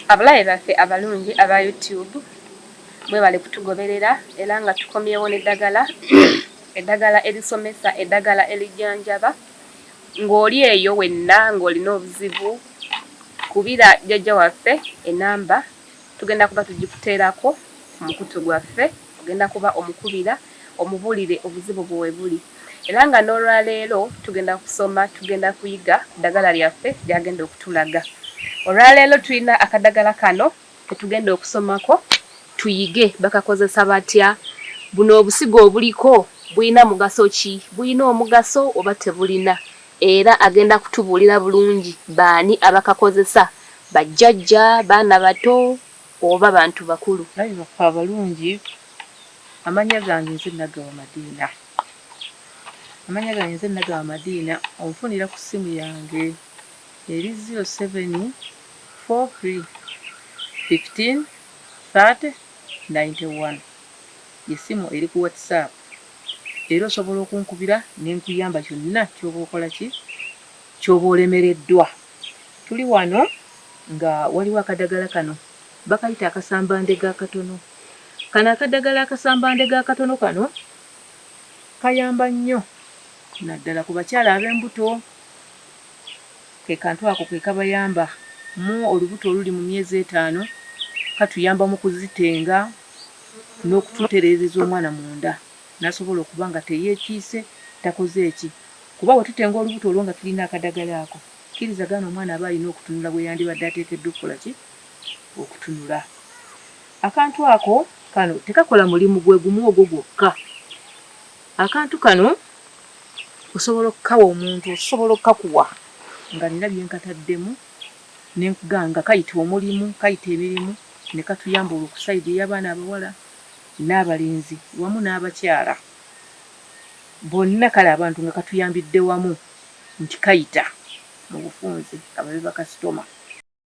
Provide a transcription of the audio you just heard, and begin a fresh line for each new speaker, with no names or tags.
Abalabe baffe abalungi aba YouTube, mwebale kutugoberera era nga tukomyewo n'eddagala, eddagala erisomesa, eddagala erijjanjaba. Ng'oli eyo wenna ng'olina obuzibu, kubira jjajja waffe enamba tugenda kuba tugikuteerako ku mukutu gwaffe, ogenda kuba omukubira omubuulire obuzibu bwo we buli. Era nga n'olwaleero tugenda kusoma, tugenda kuyiga ddagala lyaffe ly'agenda okutulaga. Olwaleero tulina akadagala kano ketugenda okusomako tuyige bakakozesa batya, buno obusigo obuliko bulina mugaso ki, bulina omugaso oba tebulina era agenda kutubuulira bulungi baani abakakozesa, bajjajja, baana bato oba bantu bakulu.
Balabe baffe abalungi, amannya gange nze Nagawa Madiina. Amannya gange nze Nagawa Madiina, onfunira ku ssimu yange eri 07 43 15 30 91 y'essimu eri ku WhatsApp era osobola okunkubira ne nkuyamba kyonna ky'oba okola ki ky'oba olemereddwa. Tuli wano nga waliwo akadagala kano bakayita akasambandege akatono. Kano akadagala akasambandege akatono kano kayamba nnyo naddala ku bakyala ab'embuto. Ke kantu ako ke kabayamba mu olubuto oluli mu myezi etaano, katuyamba mu kuzitenga n'okututereereza omwana munda n'asobola okuba nga teyeekiise, takoze ki. Kuba bwe tutenga olubuto olwo nga tulina akadagala ako, kkiriza gaana omwana aba alina okutunula bwe yandibadde ateekeddwa okukola ki? Okutunula. Akantu ako kano tekakola mulimu gwe gumu ogwo gwokka. Akantu kano osobola okukawa omuntu, osobola okukakuwa nga nina bye nkataddemu ne nkuga nga kayita omulimu, kayita emirimu ne katuyamba olwo ku sayidi ey'abaana abawala n'abalenzi wamu n'abakyala bonna kale abantu nga katuyambidde wamu nti kayita mu bufunze ka babe bakasitoma.